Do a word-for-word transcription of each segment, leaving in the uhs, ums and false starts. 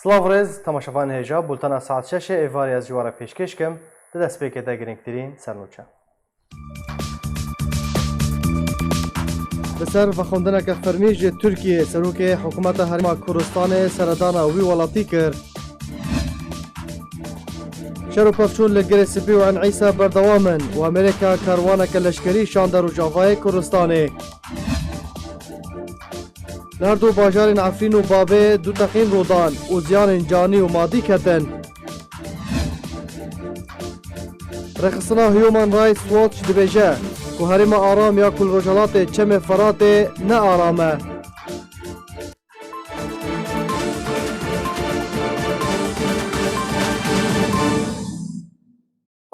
Silav rêz, temaşevanê hêja, bultena saet şeşê êvarê ez ji we re pêşkêş kim, di destpêkê de girîngtirîn sernûçe. Li ser vexwendineke fermî ji Tirkiyê, Serokê Hikûmeta Herêma Kurdistanê seredana wî welatî kir. Şer û pevçûn li Girê Spî û Ên Îsa berdewam in û Amerîka karwaneke leşkerî şande Rojavayê Kurdistanê. Li her du bajarên Efrîn û Babê du teqîn rûdan û ziyanên canî û madî ketin. Rêxistina Human Rights Watch dibêje ku herêma aram ya ku li rojhilatê Çemê Feratê ne aram e.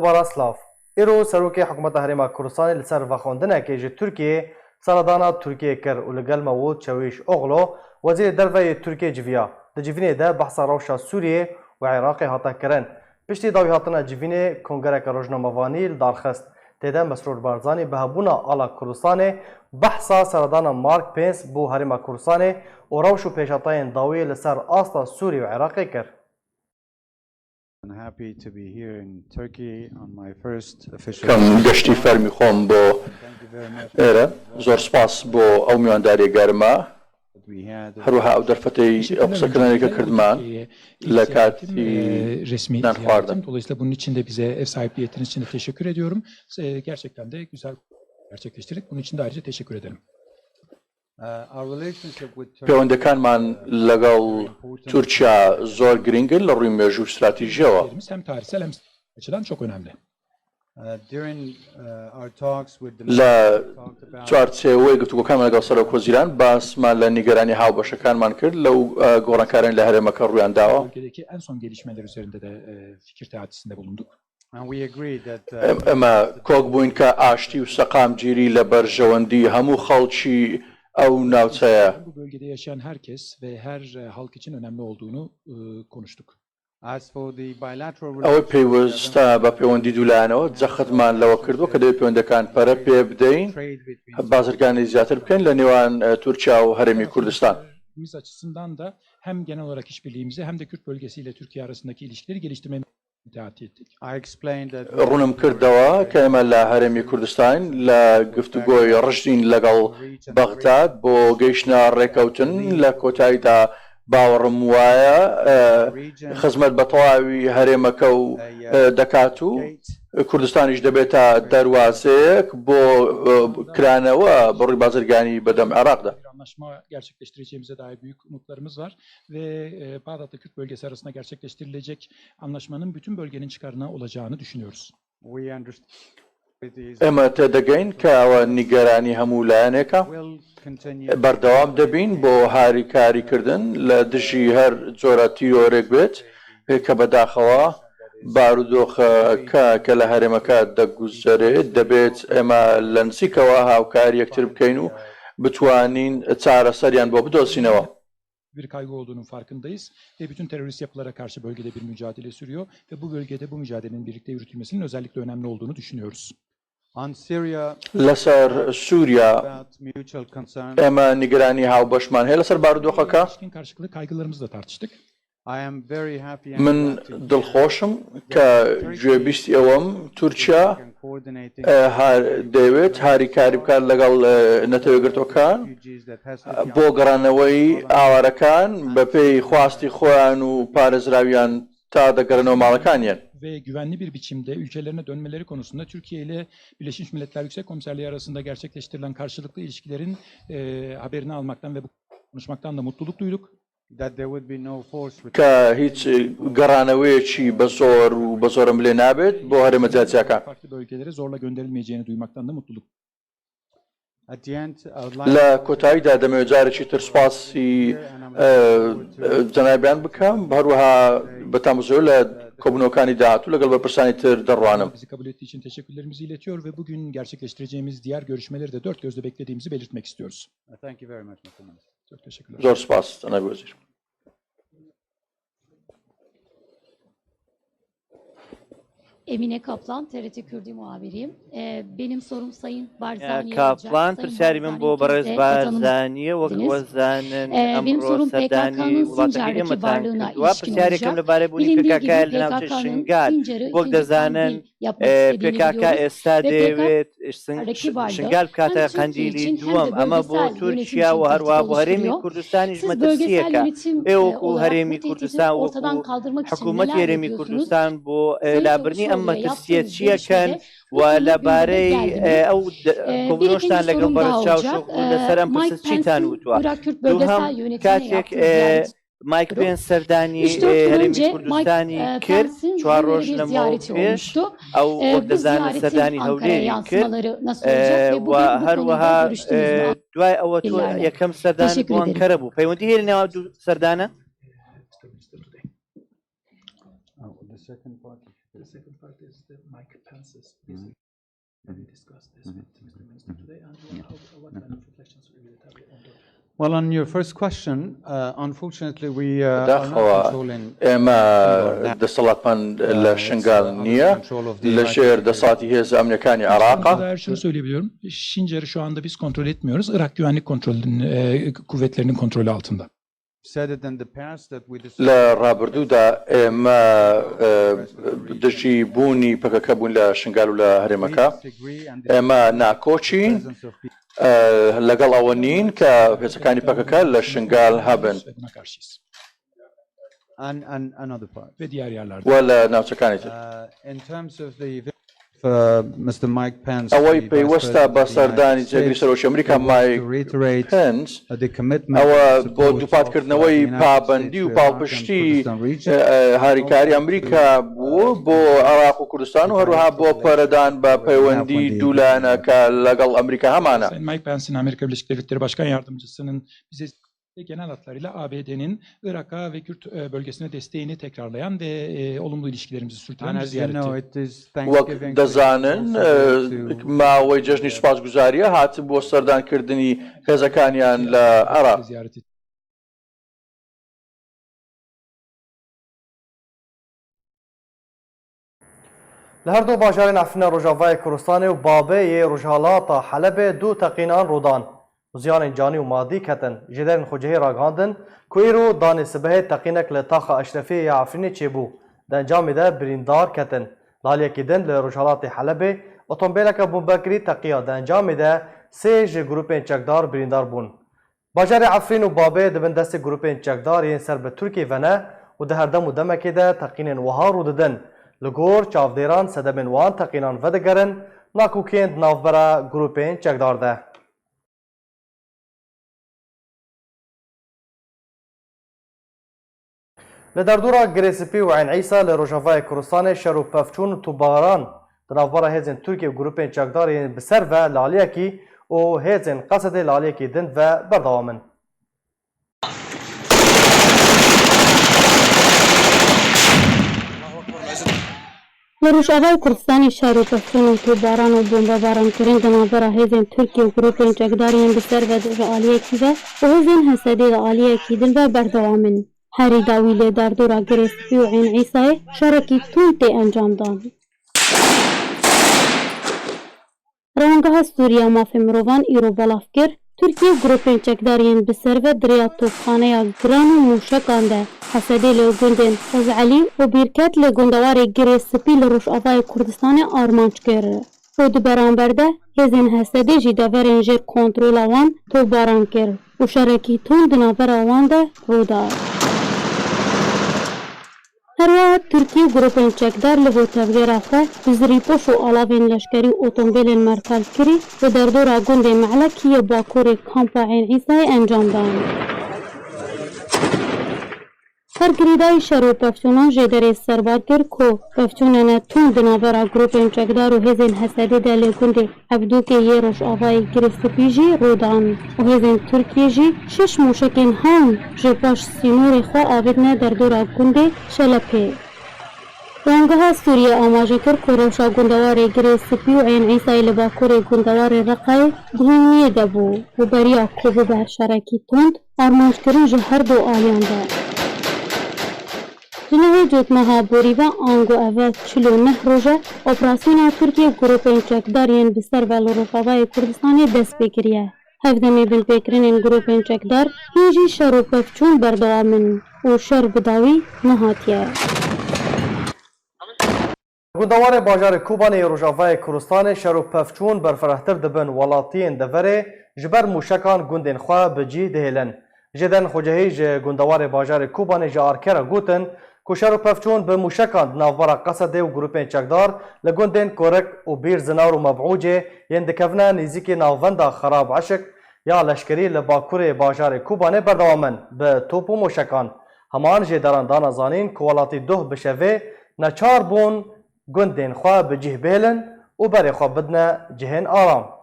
Bara silav. Îro Serokê Hikûmeta Herêma Kurdistanê li ser vexwendinekê ji Tirkiyê seredana Tirkiyê kir û li gel me Mevlût Çewîşoglu, Wezîrê Derve yê Tirkiyê civiya. Di civînê de behsa rewşa Sûriyê û Iraqê hate kirin. Piştî dawî hatina civînê kongereke rojnamevanî li dar xist. Tê de Mesrûr Barzanî bi hebûna ala Kurdistanê behsa seredana Mark Pence bo Herêma Kurdistanê û rewş û pêşhatayên dawî li ser asta Sûriyê û Iraqê kir. I'm happy to be here in Turkey on my first official کەم گەشتی فەرمی خۆم بۆ Thank you very much. ئێرە. زۆر سپاس بۆ ئەو میوانداریە گەرمە. That we had. هەروەها ئەو دەرفەتەی ئەو قسەکردنەی کە کردمان لە کاتی نان خواردن. Dolayısıyla bunun için de bize ev sahipliği ettiğiniz için de teşekkür ediyorum. E, gerçekten de güzel gerçekleştirdik. Bunun için de ayrıca teşekkür ederim. Uh, our relationship with Turkey پەیوەندەکانمان لەگەڵ تورکیا زۆر گرنگن لە ڕووی مێژوو و استراتیژیەوە. Hem tarihsel hem açıdan çok önemli. Uh, during, uh, our talks with the لە talked about چوارچێوەی گفتوگۆکانمان لەگەڵ سەرۆک وەزیران باسمان لە نیگەرانی هاوبەشەکانمان کرد لەو، ئە، گۆڕانکارانەی لە هەرێمەکە ڕوویان داوە. Bölgedeki en son gelişmeler üzerinde de, e, fikir teatisinde bulunduk. And we agreed that, uh, ئێمە کۆک بووین کە ئاشتی و سەقامگیری لە بەرژەوەندی هەموو خەڵکی ئەو ناوچەیە. Bu bölgede yaşayan herkes ve her, e, halk için önemli olduğunu, e, konuştuk. As for the bilateral ئەوەی relationship, پەیوەستە بە پەیوەندی دوولایەنەوە، جەختمان لەوە کردووە کە دەبێت پەیوەندەکان پەرە پێ بدەین، trade between بازرگانی زیاتر بکەین لە نێوان، ئە، تورکیا و هەرێمی کوردستان. Biz açısından da hem genel olarak işbirliğimizi hem de Kürt bölgesiyle Türkiye arasındaki ilişkileri geliştirmemizi teati ettik. I explained that we ڕوونم کردەوە کە ئێمە لە هەرێمی کوردستان لە گفتوگۆی ڕژدین لەگەڵ بەغداد بۆ گەیشتنە ڕێکەوتن. لە کۆتاییدا باوەڕم وایە، ئە، خزمەت بە تەواوی هەرێمەکە و، ئە، دەکات و کوردستانیش دەبێتە دەروازەیەک بۆ، ئە، کرانەوە بە ڕووی بازرگانی بەدەم عێراقدا. Bir anlaşma gerçekleştireceğimize dair büyük umutlarımız var ve, e, Bağdat'la Kürt bölgesi arasında gerçekleştirilecek anlaşmanın bütün bölgenin çıkarına olacağını düşünüyoruz. We understand it is ئێمە تێدەگەین کە ئەوە نیگەرانی هەموو لایەنێکە. Will continue. بەردەوام دەبین بۆ هاریکاریکردن لە دژی هەر جۆرە تیرۆرێک بێت کە بەداخەوە بارودۆخەکە کە لە هەرێمەکە دەگوزەرێت، دەبێت ئێمە لە نزیکەوە هاوکاری یەکتر بکەین و بتوانین چارەسەریان بۆ بدۆزینەوە. Bir kaygı olduğunun farkındayız ve bütün terörist yapılara karşı bölgede bir mücadele sürüyor ve bu bölgede bu mücadelenin birlikte yürütülmesinin özellikle önemli olduğunu düşünüyoruz. On Syria, لەسەر سووریا about mutual concern. ئێمە نیگەرانی هاوبەشمان هەیە لەسەر بارودۆخەکە. İlişkin karşılıklı kaygılarımızı da tartıştık. I am very happy and من glad to hear دڵخۆشم کە گوێبیستی ئەوەم تورکیا، ئە، هار دەیەوێت هاریکاری بکات لەگەڵ، ئە، نەتەوە یەکگرتووەکان بۆ گەڕانەوەی ئاوارەکان بە پێی خواستی خۆیان و پارێزراویان تا دەگەڕێنەوە ماڵەکانیان. Ve güvenli bir biçimde ülkelerine dönmeleri konusunda Türkiye ile Birleşmiş Milletler Yüksek Komiserliği arasında gerçekleştirilen karşılıklı ilişkilerin, e, haberini almaktan ve bu konuşmaktan da mutluluk duyduk. That there would be no force return. کە هیچ گەڕانەوەیەکی بە زۆر و بە زۆرە ملێ نابێت بۆ هەرێمە جیاجیاکان. Farklı bölgelere zorla gönderilmeyeceğini duymaktan da mutluluk. At the end, I would like لە کۆتاییدا دەمەوێت جارێکی تر سپاسی، ئە، جەنابیان بکەم، هەروەها بە تامەزرۆی لە کۆبوونەوەکانی داهاتوو لەگەڵ بەرپرسانی تر دەڕوانم. Bizi kabul ettiği için teşekkürlerimizi iletiyor ve bugün gerçekleştireceğimiz diğer görüşmeleri de dört gözle beklediğimizi belirtmek istiyoruz. Thank you very much, Mister Minister. Çok teşekkürler. زۆر سپاس، جەنابی وەزیر. Emine Kaplan, T R T Kürdi muhabiriyim. Ee, benim sorum Sayın Barzani'ye olacak. Kaplan, Sayın پرسیاری من بۆ Barzani, بەڕێز بارزانیە. وەک ئەوە زانن، ئەمڕۆ سەردانی وڵاتەکەی ئێمەتان کردووە. پرسیارێکم لەبارەی بوونی پێکاکە لە ناوچەی شنگال. وەک دەزانن، پێکاکە ئێستا دەیەوێت شنگال بکاتە قەندیلی دووەم. ئەمە بۆ تورکیا و هەروە بۆ هەرێمی کوردستانیش مەترسیەکە. ئێ وەکو هەرێمی کوردستان، وەکو حکوومەت هەرێمی کوردستان، بۆ لابردنی ئەم مەترسیە چیەکەن و لەبارەی ئەو کۆبوونەوەشتان لەگەڵ بەڕێز چاوشوق بوو، لەسەر ئەم پرسە چیتان وتووە؟ دووهەم، کاتێک مایک پێنس سەردانی هەرێمی کوردستانی کرد، چوار ڕۆژ لەمەوە پێش، ئەو وەک دەزانن سەردانی هەولێری کرد و هەروەها دوای ئەوە تۆ یەکەم سەردان بۆ ئەنکەرە بوو. پەیوەندی هەیە لە نێوان دوو سەردانە؟ Well, on your first question, uh, unfortunately, we, uh, are not controlling ئێمە دەسەڵاتمان لە شنگال نییە، لە ژێر دەسەڵاتی هێز ئەمنیەکانی عێراقە. Her şunu söyleyebiliyorum. Şincar'ı şu anda biz kontrol etmiyoruz. Irak Güvenlik Kontrolü'nün, e, kuvvetlerinin kontrolü altında. لە ڕابردوودا ئێمە دژی بوونی پەکەکە بوون لە شنگال و لە هەرێمەکە. ئێمە ناکۆچین، لەگەڵ ئەوە نین کە هێزەکانی پەکەکە لە شنگال هەبن و لە ناوچەکانی تر. ئەوەی پەیوەستە بە سەردانی جێگری سەرۆکی ئەمریکا مایک پێنس، ئەوە بۆ دووپاتکردنەوەی پابەندی و پاڵپشتی هاریکاری ئەمریکا بوو بۆ عێراق و کوردستان و هەروەها بۆ پەرەدان بە پەیوەندی دوولایەنە کە لەگەڵ ئەمریکا هەمانە. Sayın Mike Pence'in Amerika Birleşik Devletleri Başkan Yardımcısı'nın bize ve genel hatlarıyla A B D'nin Irak'a ve Kürt, e, bölgesine desteğini tekrarlayan ve, e, olumlu ilişkilerimizi sürdüren bir ziyareti. وەک دەزانن، ماوەی جەژنی سوپاسگوزاریە هاتبووە سەردانکردنی هێزەکانیان لە عێراق. Li her du bajarên Efrîna Rojavayê Kurdistanê û Babê yê Rojhilata Helebê du teqînan rû dan û ziyanên canî û madî ketin. Jêderên xwecihî ragihandin ku îro danê sibehê teqînek li taxa Eşrefiyê ya Efrînê çêbû, di encamê de birîndar ketin. Li aliyekî din li rojhilatê Helebê otombêleke bombekirî teqiya, di encamê de sê ji grûpên çekdar birîndar bûn. Bajarê Efrîn û Babê di bin destê grûpên çekdar yên ser bi Tirkiyê ve ne û di her dem û demekê de teqînên wiha rû didin. Li gor çavdêran sedemên wan teqînan vedigerin, nakokiyên di navbera grûpên çekdar de. Li derdora Girê Spî û Eyn Îsa li rojavayê Kurdistanê şer û pevçûn û tûbaran di navbera hêzên Tirkiyê û grûpên çekdar yên bi ser ve li aliyekî û hêzên Qesedê li aliyekî din ve berdewam in. Li Rojavayê Kurdistanê şer û pevçûn û tûbaran û bombebarankirin di navbera hêzên Tirkiyê û grûpên çekdar yên bi ser ve ji aliyekî ve û hêzên H S D'ê li aliyekî din ve berdewam in. Herî dawî li derdora Girê Spî û Eyn Îsayê şerekî tund tê encamdan. Rêwangeha Sûriya Mafê Mirovan îro belav kir, Tirkiye û grûpên çekdar yên bi ser ve di rêya topxaneya giran û mûşekan de H S D'ê li gundên Xizelî û Bîrket li gundewarê Girê Spî li Rojavayê Kurdistanê armanc kir û di beramber de hêzên H S D'ê jî deverên jêr kontrola wan topbaran kir û şerekî tund di navbera wan de rû da. Her wiha Tirkî û grûpên çekdar li gor tevgera xwe bi zirîpoş û alavên leşkerî û otombêlên mertal kirî li derdora gundê Me'lekî yê bakurê kampa Eyn Îsayê encam dan. Her girêdayî şer û pevçûnan jêderê serbar kir ku pevçûnene tund di navbera grûpên çekdar û hêzên H S D'ê de li gundê Ebdûkê yê rojavayê Girê Spî jî rû dan û hêzên Tirkiyê jî şeş mûşekên han ji paş sînorê xwe avêtine derdora gundê Şelepê. Rêwangeha Sûriye amaje kir ku rewşa gundewarê Girê Spî û Eyn Îsayê li bakurê gundewarê Reqayê di hîniyê de bû û beriya ku bibe şerekî tund, armanckirin ji her du aliyan de. Ji nehê Cotmeha borî ve, ango ev e çil û neh roj e, operasyona Tirkiyê grûpên çekdar yên bi ser ve li Rojavayê Kurdistanê dest pê kiriye. Hevdemê binpêkirinên grûpên çekdar yên jî şer û pevçûn berdewam in û şer bi dawî nehatiye. Gundewarê bajarê Kobanê yê Rojavayê Kurdistanê şer û pevçûn berfirehtir dibin, welatiyên deverê ji ber mûşekan gundên xwe bi cih dihêlin. Jêden Xocehî ji gundewarê bajarê Kobanê ji Arke re gotin ku şer û pevçûn bi mûşekan di navbera Qesedê û grûpên çekdar li gundên Korik û Bîr Zinar û Mebûcê yên dikevine nêzîkî navenda Xerab Eşik ya leşkerî li bakurê bajarê Kobanê berdewam in bi top û mûşekan. Heman jêderan dane zanîn ku welatî doh bi şevê neçar bûn gundên xwe bi cih bihêlin û berê xwe bidine cihên aram.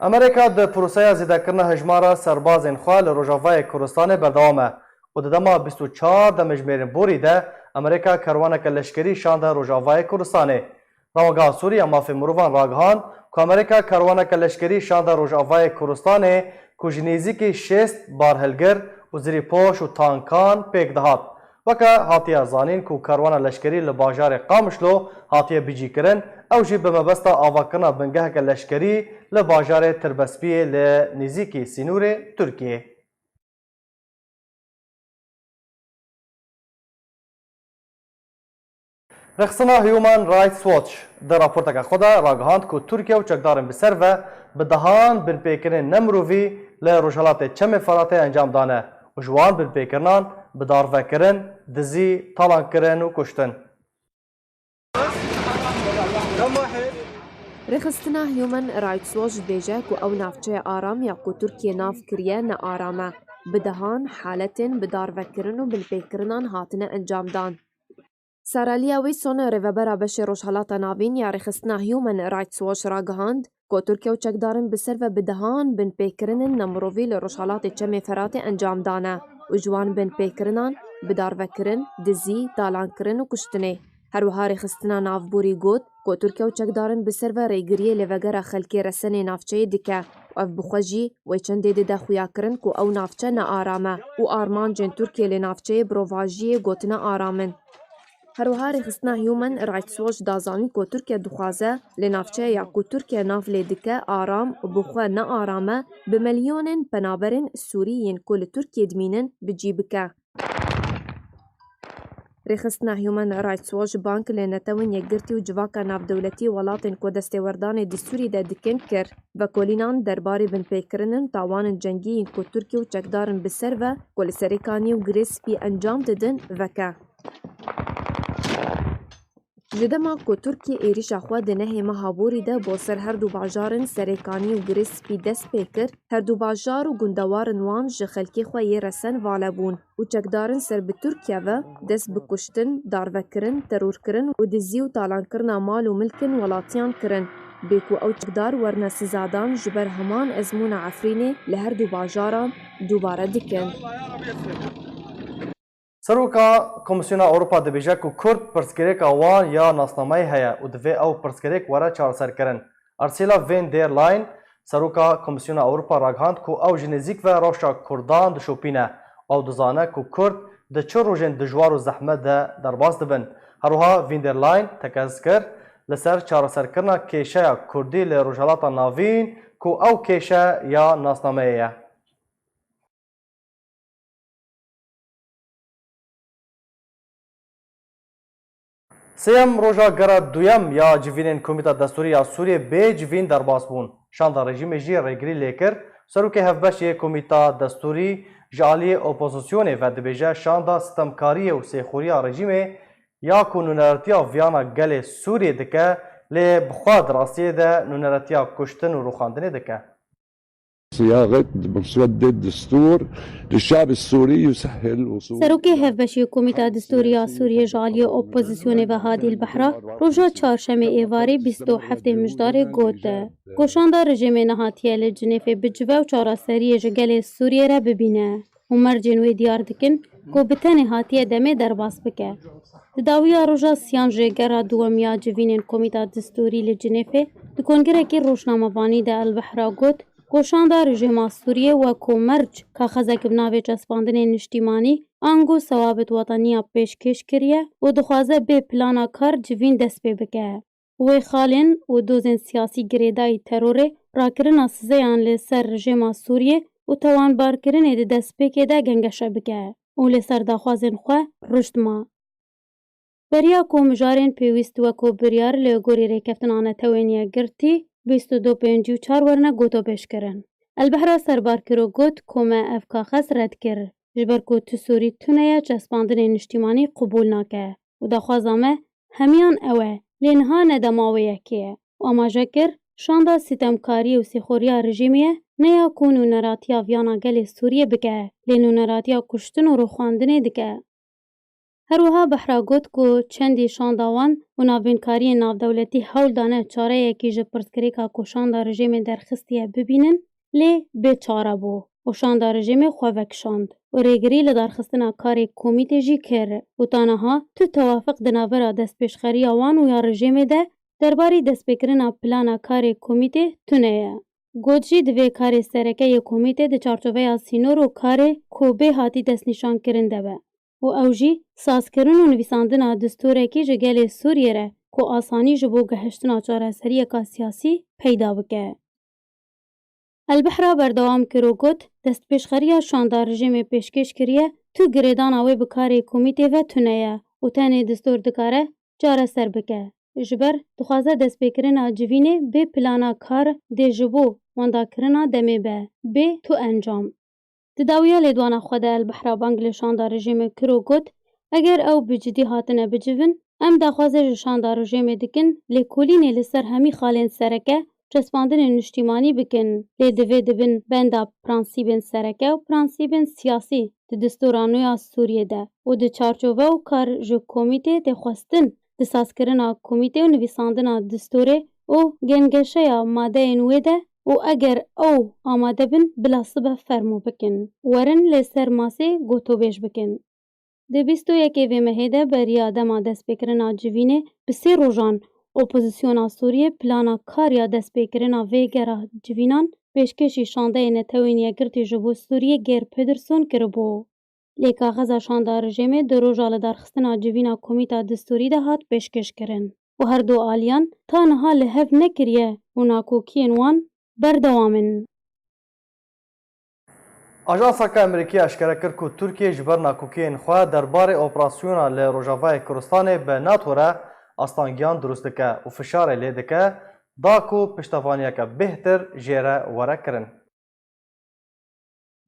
Amerîka di proseya zêdekirina hejmara serbazên xwe li Rojavayê Kurdistanê berdewam e û di dema bîst û çar demjimêrên borî de Amerîka kerwaneke leşkerî şande Rojavayê Kurdistanê. Ramangeha Sûrî ya Mafê Mirovan ragihand ku Amerîka kerwaneke leşkerî şande Rojavayê Kurdistanê ku ji nêzîkî şêst barhilgir û zirîpoş û tankan pêk dihat. Weke hatiye zanîn ku kerwana leşkerî li bajarê Qamişlo hatiye bicîkirin, ew jî bi mebesta avakirina bingeheke leşkerî li bajarê Tirbespiyê li nêzîkî sînorê Tirkiyê. Rêxistina Human Rights Watch di raporteke xwe de ragihand ku Tirkiye û çekdarên bi ser ve bi dehan binpêkirinên nemirovî li Rojhilatê Çemê Feratê encam dane û ji wan binpêkirinan bi darvekirin, dizî, talankirin û kuştin. Rêxistina Human Rights Watch dibêje ku ew navçeya aram ya ku Tirkiye nav kiriye ne aram e. Bi dehan haletên bi darvekirin û binpêkirinan hatine encamdan. Saraliya Wilson, rêvebera beşê Rojhelata Navîn ya Rêxistina Human Rights Watch ragihand ku Tirkiye û çekdarên bi ser ve bi dehan binpêkirinên nemirovî li Rojhelatê Çemê Feratê encam dane û ji wan binpêkirinan bi darvekirin, dizî, talankirin û kuştinê. Her wiha Rêxistina Navborî got ku Tirkiye û çekdarên bi ser ve rêgiriyê li vegera xelkê resenê navçeyê dike û ev bi xwe jî wê çendê dide xuyakirin ku ew navçe ne aram e û armancên Tirkiye li navçeyê bi rovajiyê gotine aram in. Her wiha Rêxistina Human Rights Watch da zanîn ku Tirkiye dixwaze li navçeya ku Tirkiye nav lê dike aram û bi xwe ne aram e, bi milyonên penaberên Sûrî yên ku li Tirkiye dimînin bi cî bike. Rêxistina Human Rights Watch bang li Netewên Yekgirtî û Civaka Navdewletî welatên ku destêwerdanê di Sûrî de dikin kir, vekolînan derbarê binpêkirin û tawanên cengî yên ku Tirkiye û çekdarên bi ser ve ku li Serêkanî û Girê Spî encam didin veke. Ji dema ku Tirkiye êrîşa xwe di nehê meha borî de bo ser her du bajarên Serêkanî û Girê Spî dest pê kir, her du bajar û gundewarên wan ji xelkê xwe yê resen vala bûn û çekdarên ser bi Tirkiye ve dest bi kuştin, darvekirin, terorkirin û dizî û talankirina mal û milkên welatiyan kirin. Bê ku ew çekdar werine sizadan ji ber heman ezmûna Efrînê li her du bajaran dubare dikin. Seroka Komîsyona Ewropa dibêje ku Kurd pirsgirêka wan ya nasnameyê heye û divê ew pirsgirêk were çareserkirin. Ursula von der Leyen, Seroka Komîsyona Ewropa ragihand ku ew ji nêzîk ve rewşa Kurdan dişopîne. Ew dizane ku Kurd di çi rojên dijwar û zehmet de derbas dibin. Herwiha von der Leyen tekez kir li ser çareserkirina kêşeya Kurdî li Rojhelata Navîn ku ew kêşe ya nasnameyê ye. Sêyem roja gera duyem ya civînên Komîta Destûrî ya Sûriyê bê civîn derbas bûn. Şanda rejîmê jî rêgirî lê kir. Serokê Hevbeş yê Komîta Destûrî ji aliyê opozisyonê ve dibêje şanda sitemkariyê û sêxuriya rejîmê ya ku nûneretiya viyana gelê Sûriyê dike, lê bi xwe di rastiyê de nûneretiya kuştin û rûxandinê dike. صياغة مسودة دستور للشعب السوري يسهل وصول Serokê Hevbeşê Komîta Distûrî ya Sûriyê ji aliyê opozisyonê ve Hadî El Behra roja çarşemê êvarê bîst û heftê Mijdarê got, ku şanda rejîmê nehatiye li Cinêfê bi cive û çareseriyê ji gelê Sûriyê re bibîne û mercên wê diyar dikin ku bi tenê hatiye demê derbas bike. Di dawiya roja siyan jê gera duwem ya civînên Komîta Distûrî li Cinêfê Di kongerekî rojnamevanî de El Behra got ku şanda rejîma Sûriyê weko merc kaxezek bi navê çespandinê niştîmanî ango sewabit wetaniya pêşkêş kiriye û dixwaze bê plana kar civîn dest pê bike. Wê xalên û dozên siyasî girêdayî terorê, rakirina sizeyan li ser rejîma Sûriyê û tawanbarkirinê di destpêkê de gengeşe bike û li ser daxwazên xwe ruşt ma. Beriya ku mijarên pêwîst weko biryar li gorî rêkeftina netewên yekgirtî bîst û du pêncî û çar werine gotopêşkirin. El Behra serbar kir û got ku me ev kaxez red kir, ji ber ku tu Sûrî tune ye çespandinê niştîmanî qubûl nake û daxwaza me hemiyan ew e, lê niha ne dema wê yekê ye û amaje kir, şanda sîtemkariyê û sîxoriya rejîmê ye, ne ya ku nûneratiya viyana gelê Sûriyê bike, lê nûneratiya kuştin û rûxandinê dike. Her wiha Behra got ku çendî şanda wan û navbînkariyên navdewletî hewl dane çareyekî ji pirsgirêka ku şanda rejîmê derxistiye bibînin, lê bê çare bû û şanda rejîmê xwe vekişand û rêgirî li darxistina karê komîtê jî kir û ta niha tu tewafiq di navbera destpêşxeriya wan û ya rejîmê de derbarî destpêkirina plana karê komîtê tune ye. Got jî divê karê sereke yê komîtê di çarçoveya sînor û karê ku bê hatî destnîşankirin de be û ew jî sazkirin û nivîsandina distûrekî ji gelê Sûriyê re ku asanî ji bo gehiştina çareseriyeka siyasî peyda bike. El Behra berdewam kir û got, destpêşxeriya şanda rejîmê pêşkêş kiriye, tu girêdana wê bi karê komîtê ve tune ye û tenê distûr dikare çareser bike. Ji ber dixwaze destpêkirina civînê bê plana kar dê ji bo wendakirina demê be, bê tu encam. Di dawiya lêdwana xwe de El Behra bang li şanda rejîmê kir û got, eger ew bi cidî hatine bicivin, em daxwaze ji şanda rejîmê dikin lêkolînê li ser hemî xalên sereke çespandinên niştîmanî bikin, lê divê di bin benda prensîbên sereke û prensîbên siyasî di distûra nû ya Sûriyê de û di çarçove û kar ji komîtê tê xwestin di sazkirina komîtê û nivîsandina distûrê û gengeşeya madeyên wê de û eger ew amade bin bila sibe fermo bikin, werin lê ser masê gotobêj bikin. Di bîst û yekê vê mehê de beriya dema destpêkirina civînê bi sê rojan opozisyona Sûriyê plana kar ya destpêkirina vê gera civînan pêşkêşî şandeyê Netewên Yekgirtî ji bo Sûriyê Geir Pedersen kiribû. Lê kaxeza şanda rejîmê du roja li darxistina civîna komîta distûrî de hat pêşkêşkirin û her du aliyan ta niha li hev nekiriye û nakokiyên wan berdewam in. Ajanseke Amerîkî eşkere kir ku Tirkiye ji ber nakokiyên xwe derbarê operasyona li Rojavayê Kurdistanê bi NATO re astangiyan dirust dike û fişarê lê dike da ku piştevaniyeke bêhtir jê re were kirin.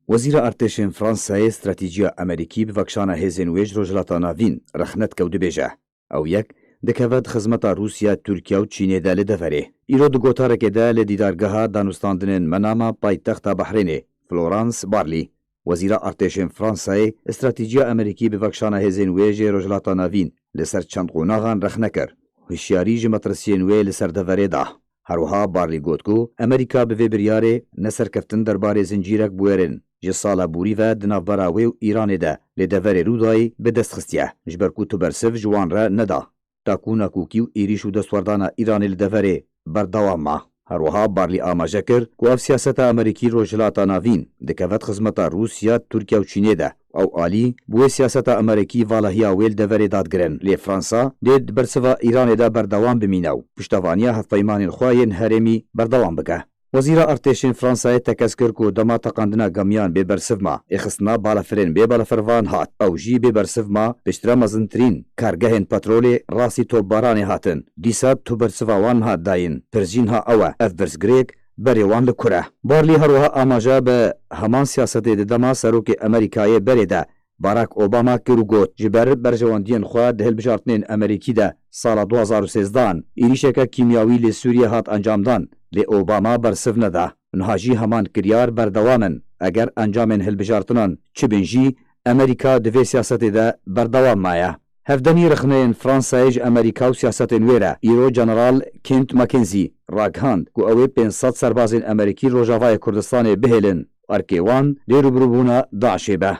Wezîra Artêşên Fransayê stratejîya Amerîkî bi vekişana hêzên wê ji Rojhilata Navîn rexne dike û dibêje, ew yek dikeve di xizmeta Rûsya, Tirkiye û Çînê de li deverê. Îro di gotarekê de li dîdargeha danûstandinên Menama paytexta Behrênê, Florence Barley, Wezîra Artêşên Fransayê stratejîya Amerîkî bi vekişana hêzên wê ji Rojhilata Navîn li ser çend qonaxan rexne kir. Hişyarî ji metirsiyên wê li ser deverê da. Her wiha Barley got ku Amerîka bi vê biryarê ne serkeftin derbarê zincîrek bûyerin ji sala borî ve di navbera wê û Îranê de li deverê Rûdayî bi dest xistiye, ji ber ku tu bersiv ji wan re neda. Ta ku nakokî û êrîş û destwerdana Îranê li deverê berdewam ma. Her wiha Barley amaje kir ku ev siyaseta Amerîkî Rojhilata Navîn dikeve di xizmeta Rûsya, Tirkiye û Çînê de. Ew alî bi wê siyaseta Amerîkî valahiya wê li deverê dadigirin. Lê Fransa dê di bersiva Îranê de berdewam bimîne û piştevaniya hevpeymanên xwe yên herêmî berdewam bike. Wezîra Artêşên Fransayê tekez kir ku dema teqandina gemiyan bê bersiv ma, êxistina balafirên bê balafirvan hat, ew jî bê bersiv ma, piştre mezintirîn kargehên petrolê rastî topbaranê hatin. Dîsa tu bersiva wan hat dayîn. Pirs jî niha ew e, ev pirsgirêk berê wan li kur e? Barley her wiha amaje bi heman siyasetê di dema Serokê Amerîkayê berê de Barack Obama kir û got, ji ber berjewendiyên xwe di hilbijartinên Amerîkî de sala du hazar û sêzdeh an êrîşeke kîmyawî li Sûriyê hat encamdan, lê Obama bersiv neda. Niha jî heman kiryar berdewam in. Eger encamên hilbijartinan çi bin jî, Amerîka di vê siyasetê de berdewam maye. Hevdenî rexneyên Fransayê ji Amerîka û siyasetên wê re, îro General Kent McKenzie ragihand ku ew ê pênc sed serbazên Amerîkî Rojavayê Kurdistanê bihêlin. Erkê wan dê rûbirûbûna DAIŞê be.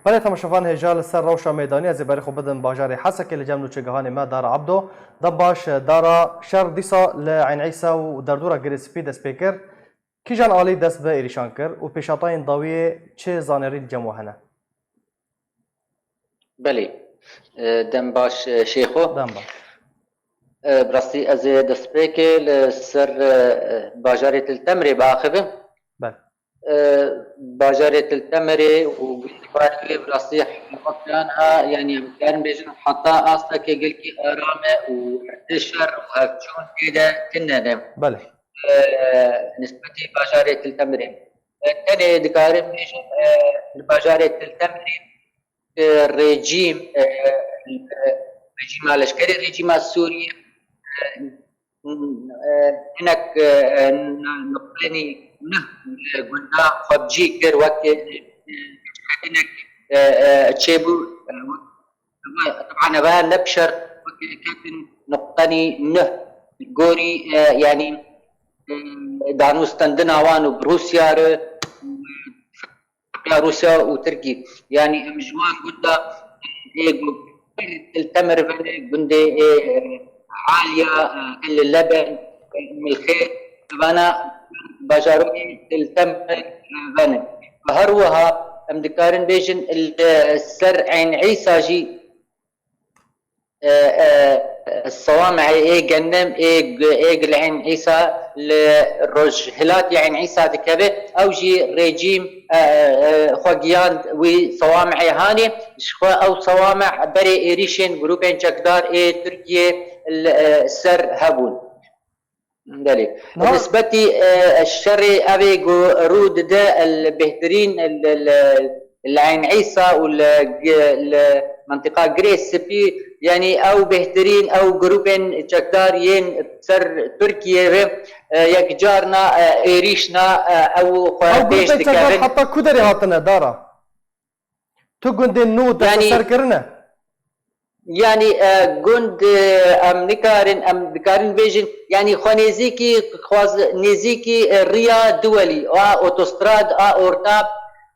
Belê temaşevan hêja li ser rewşa meydanî ez ê berê xwe bidim bajarê Hesekê li cem nûçegihanê me Dara Ebdo. Dem baş Dara, şer dîsa li Eyn Îsa û derdora Girê Spî dest pê kir. Kîjan alî dest bi êrîşan kir û pêşhatayên dawiyê çi zanêrî li cem we hene? Belê. E, dem baş, e, Şêxo. Dem baş. E, bi rastî ez ê destpêkê li ser, e, bajarê Til Temirê biaxivim. Belê. E, bajarê Til Temirê û gundî wê bi rastî hewatiyan ha, yanî em karin bêjin heta astekê gelkî aram e û hevdî şer û hevçûn tê de tune ne. Belê. E, nisbetî bajarê Til Temirê. E, tenê dikarin bêjin, e, li bajarê Til Temirê, e, rejîm, e, e, rejîma leşkerê rejîma Sûriyê, e, e, hinek, e, e, nuqtenî neh li gunda xwe bi cî kir wek, e, e, hinek, e, e, çêbû, e, wek, teb'an eva ne bi şer wek ketin nuqtenî neh gorî, e, yanî, e, danûstendina wan û bi Rûsya re, ya Rûsya û Tirkî. Yanî em ji wan gunda ê gu-, Til Temir vene gundê ê, e, Aliya, e, El Leben, e, Milxê, vana bajarokê Til Temir, e, vene. Her wiha em dikarin bêjin li ser Eyn Îsa jî e, e, sewamehê ê genim ê, ê gilehên Îsa li rojhilatê Eyn Îsa dikeve, ew jî rejîm, e, e, xwe giyand wî sewamehê hanê. Ji xwe ew sewameh berê êrîşên grûpên çekdar ê Tirkiyê li, e, ser hebûn. Belê. Niha- Nisbetî, e, şerê evê ku rû dide, el bêhtirîn, el, el, el Eyn Îsa û li, li mentiqa Girê Spî, yanî ew bêhtirîn, ew grûpên çekdar yên ser Tirkiyê ve, e, yekcarna, e, êrîşna, e, ew xwe Ew pêş grûpên çekdar dikevin. Heta ku derê hatine, Dara? Tu gundên nû Yanî- desteser kirine? Yanî, e, gund, e, em nikarin, em dikarin bêjin, yanî xwe nêzîkî, xwaz-, nêzîkî, e, riya duwelî, a otostrad, a orta,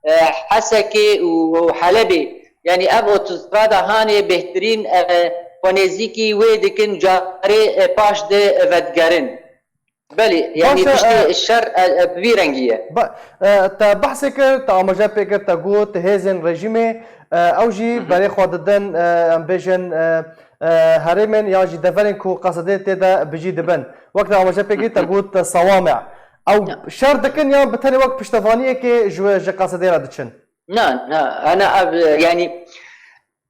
e, Hesekê û, û Helebê. Yanî ev otostrada hanê bêhtirîn, e, xwe nêzîkî wê dikin, carê, e, paş de vedigerin. Belê, yanî Baş e, piştî e, şer, e, e, bi vî rengî ye. Ba, e, te behsê kir, te amaje pê kir, te got, hêzên rejîmê, e, ew jî Hı hı. berê xwe didin, e, em bêjin, e, e, herêmên yan jî deverên ku Qesedê tê de bijî dibin. Wek te amaje pê kir, te Hı hı. got, e, sewame. Ew Ya. şer dikin yan bi tenê wek piştevaniyekê ji, ji Qesedê re diçin? Na, na, ana ev, e, yanî,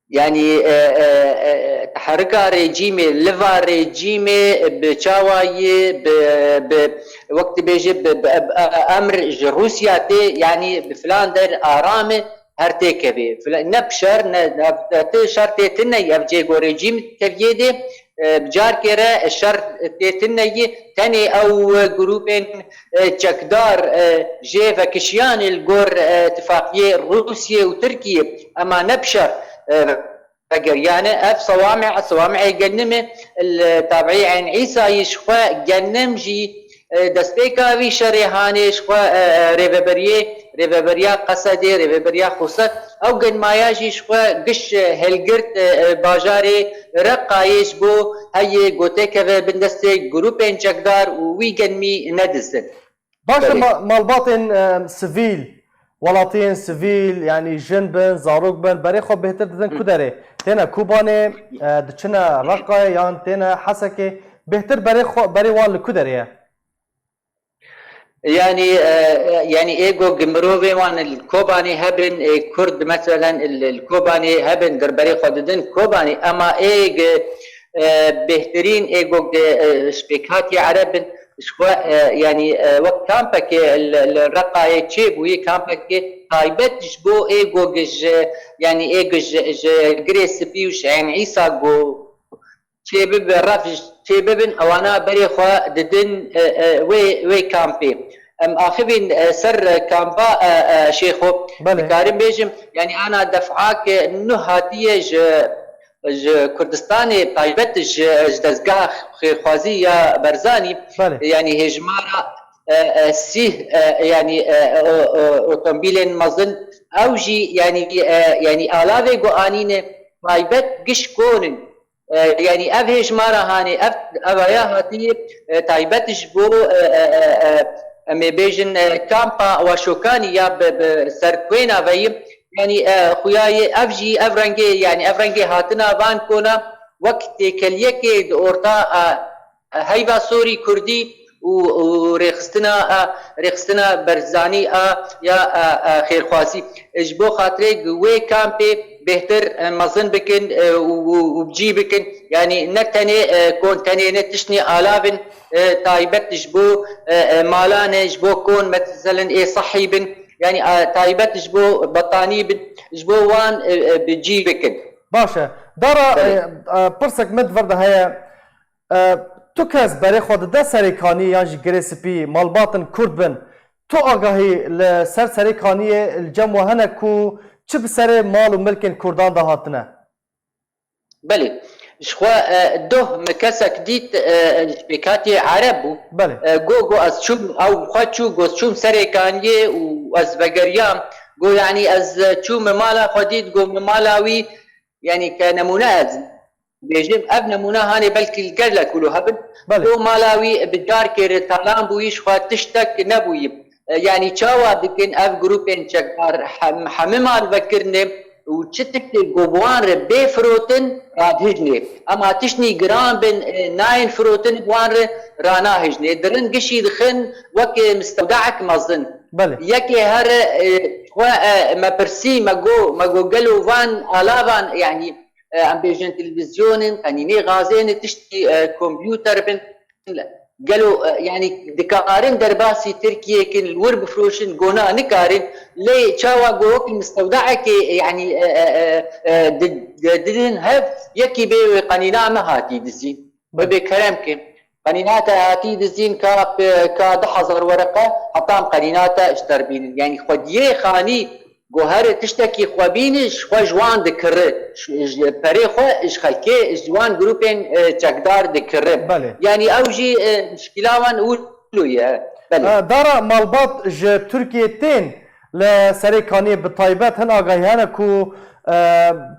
yanî, e, e, e, teherika rejîmê, liva rejîmê bi çawa yê, bi, bi, wek dibêje, bi, bi, bi, emr ji Rûsya tê, yanî bi filan der aram e, her tê kevê. Fila-, ne bi şer, ne, ne, ti şer tê tune, ev cê ku rejîm keviyê dê, e, bi carkê re şer tê tune yê, tenê ew grûpên, e, çekdar, e, jê vekişiyanê li gor, e, tifaqiyê Rûsiyê û Tirkiyê, ema ne bi şer, e, vegeriyane. Ev sewame, sewamehê genimê, li tabiî Eyn Îsayî ji xwe genim jî, e, destpêka vî şerê hanê ji xwe, e, e, rêveberiyê, rêveberiya Qesedê, rêveberiya Xusir, ew genmaya jî ji xwe giş, e, hilgirt, e, e, bajarê Reqayê ji bo heyê gotê keve bin destê grûpên çekdar û wî genmî nedizin. Baş e, Belê. ma-, malbatên, e, sivîl, welatiyên sivîl, yanî jin bin, zarok bin, berê xwe bêhtir didin Hı. ku derê? Têne Kobanê, e, diçine Reqayê yan têne Hesekê? Bêhtir berê xwe, berê wan li ku derê ye? Yanî, e, e, yanî ê go gi mirovê wan li Kobanê hebin, ê Kurd meselen li, li Kobanê hebin, dir berê xwe didin Kobanê, ema ê gi, e, bêhtirîn ê go gi, e, ji pêkhatiyê Ereb in, ji xwe, e, yanî, e, wek kampekê li, li Reqayê çêbûyî, kampekê taybet ji bo ê go gi ji, yanî ê gi ji, ji Girê Spî û ji Eyn Îsa go çêbibe, ref çêbibin, ewana berê xwe didin, e, e, wê, wê kampê. Em axivîn, e, ser kampa, e, e, Şêxo. Belê. Dikarim bêjim, yanî ana def'ak nuh hatiye ji, ji Kurdistanê, taybet ji, ji dezgeha xêrxwazî ya Berzanî, Belê. yanî hêjmara e, e, sîh, e, yanî, e, o, o, otomobîlên mezin, ew jî, yanî, e, yanî alavê ku anîne taybet giş kon in. E, yanî ev hêjmara hanê, ev, ev aya hatiye, e, taybet ji bo, e, e, e, e, em ê bêjin, e, kampa Waşokanî ya bi, bi ser Kuêna veyî. Yanî, e, xuya ye ev jî, ev rengê, yanî ev rengê hatina van kona wek têkeliyekê di orta, e, heyva sorî kurdî û, û rêxistina, a, rêxistina berzanî a ya, a, a, xêrxwazî. Ji bo xatirê wê kampê bêhtir, e, mezin bikin, e, û, û, û bi cî bikin. Yanî ne tenê, e, kontenê, ne tiştnê alav in, e, taybet ji bo, e, e, malan e, ji bo kon, meselen ê sehî bin. Yanî, e, taybet ji bo betanî bin, ji bo wan, e, e, bi cî bikin. Baş e. Dara, Belê. e, e, pirsek min di vir de heye. E, tu kes berê xwe dide Serê Kaniyê yan jî Girê Spî, malbatin Kurd bin. Tu agahî li ser Serê Kaniyê li cem we hene ku çi bi serê mal û milkên Kurdan de hatine? Belê. Ji xwe, e, doh min kesek dît, e, ji pêkhatiyê Ereb bû. Belê. E, got, got, ez çûm, ew xwe çû, got, çûm Serê Kaniyê û ez vegeriyam. Got, yanî ez, e, çûm min mala xwe dît, got, min mala wî, yanî ke nemûne ez bêjim, ev nemûne hanê belkî li gelek wilo hebin. Belê. Got, mala wî bi carkê re talan bûyî, ji xwe tiştek nebûyî. E, yanî çawa dikin ev grûpên çekdar hem, hemî mal vekirine û çi tiştê ku bi wan re bê firotin radihijnê. Ema tiştnî giran bin, e, nayên firotin bi wan re ranahijnê. Dirin gişî dixin weke mistewdeek mezin. Belê. Yekê here, e, xwe, e, me pirsî, me got, me got gelo van alavan, yanî, e, em bêjin televîzyonên, qenînê gazê ne, tiştî, e, kompûter bin. Gelo, e, yanî dikarin derbasî Tirkiyê kin, li wir bifroşin, gona nikarin. Lê çawa ku wekî mistewdaekê, yanî, e, e, e, e, di-, di-, didin hev, yekî bê wê qenîna me hatî dizîn. Wê bê kerem kin. Qenîna te hatî dizîn ka pe-, ka du hezar wereqe, heta em qenîna te ji te re bînin. Yanî xwediyê xanî Go here tiştekî xwe bîne, ji xwe ji wan dikire. Ji, ji perê xwe ji xelkê, ji wan grûpên, e, çekdar dikire. Belê. Yanî ew jî, e, muşkila wan wilo ye. Belê. E, dara malbat ji Tirkiyê tên li Serê Kaniyê bi taybet hin agahî hene ku, e,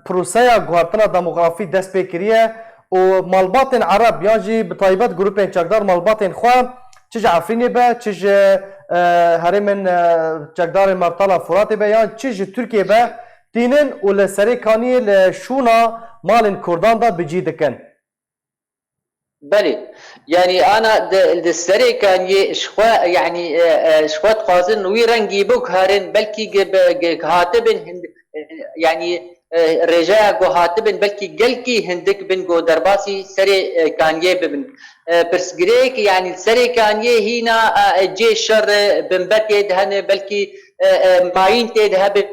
proseya guhertina demografî dest pê kiriye û malbatên Ereb yan jî bi taybet grûpên çekdar malbatên xwe çi ji Efrînê be, çi ji, e, herêmên, e, çekdarên Mertala Furatê be, yan çi ji Tirkiyê be, tînin û li Serê Kaniyê li şûna malên Kurdan de bi cî dikin. Belê. Yanî ana di, di Serê Kaniyê ji xwe, yanî, e, e, ji xwe dixwazin wî rengî biguherin, belkî gi-, bi-, gi-, hatibin hin-, e, yanî, e, rêjeya ku hatibin belkî gelkî hindik bin ku derbasî Serê, e, Kaniyê bibin. E, pirsgirêk, yanî Serê Kaniyê hîna, e, e, cê şer, e, binbetê de hene, belkî, e, e, mayîn tê de hebin.